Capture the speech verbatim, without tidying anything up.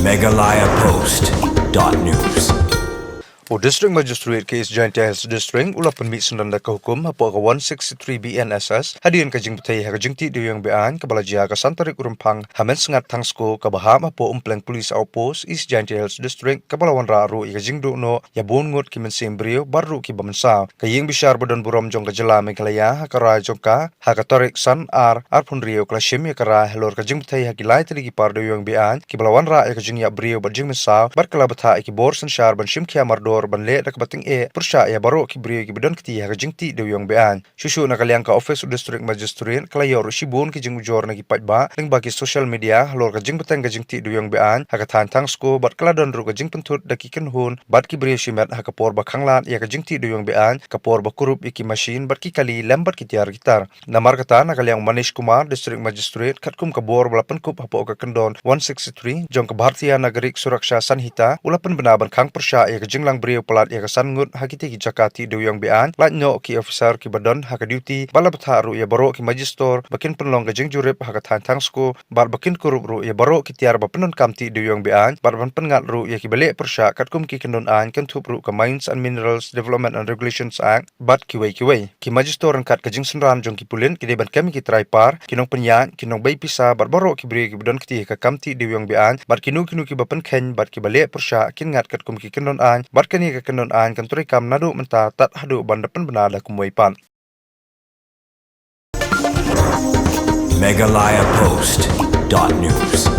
Meghalaya Post dot news. U District Magistrate ka East Jaintia Hills District u la pynmih syndon da ka hukum hapoh ka one sixty-three B N S S hadien ka jingbthei ha ka jingtih dewiong be-aiñ kaba la jia ka san tarik u Rymphang ha Mynsngat Thangsko kaba hap hapoh Umpleng Police Outpost, East Jaintia Hills District, kaba la wanrah ruh ïa ka jingduh noh ïa bun ngut ki mynsiem briew bad ruh kiba mynsaw. Ka ïing bishar ba don burom jong ka jylla Meghalaya ha ka rai jong ka ha ka tarik san ar arphew hynriew ka la shim ïa ka rai halor ka jingbthei ha ki lai tylli ki par dewiong be-aiñ kiba la wanrah ïa ka jingïap briew bad jingmynsaw bad ka la bthah ïa ki bor synshar ban shim khia mardor ban leh da kaba tyngeh pyrshah ïa baroh ki briew kiba don kti ha ka jingtih dewiong be-aiñ. Shuh shuh na ka liang ka Office u District Magistrate ka la ïoh ruh shibun ki jingujor na ki paidbah lyngba ki social media halor ka jingbteng ka jingtih dewiong be-aiñ ha ka thaiñ Thangsko bad ka la don ruh ka jingpynthut da ki kynhun bad ki briew shimet ha ka por ba khanglad ïa ka jingtih dewiong be-aiñ ka por ba kurup ïa ki machine bad ki kali lem bad ki tiar ki tar. Namar kata na ka liang u Manish Kumar, District Magistrate, katkum ka bor ba la pynkup hapoh ka kyndon one sixty-three jong ka Bharatiya Nagarik Suraksha Sanhita u la pynbna ban khang pyrshah ïa ka jinglang briew palat ïa ka san ngut ha kitei ki jaka tih dewiong be-aiñ, lait noh ki officer kiba don ha ka duty bad la bthah ruh ïa baroh ki magistrate ba kin pynlong ka jingjurip ha ka thaiñ Thangsko bad ba kin kurup ruh ïa baroh ki tiar ba pyndonkam tih dewiong be-aiñ bad ban pynngat ruh ïa kiba leh pyrshah katkum ki kyndon aiñ kynthup ruh ka Mines and Minerals Development and Regulations Act bad kiwei kiwei. Ki magistrate ryngkat ka jingsynran jong ki pulit ki dei ban kem ïa ki trai par, ki nongpynïaid, ki nongbei pisa bad baroh ki briew kiba don kti ha ka kam tih dewiong be-aiñ bad kino kino kiba pynkheiñ bad kiba leh pyrshah kin ngat katkum ki kyndon aiñ bad kane ka kyndon aiñ kan treikam naduh mynta tad haduh ban da pynbna da kumwei pat. Meghalaya Post dot news.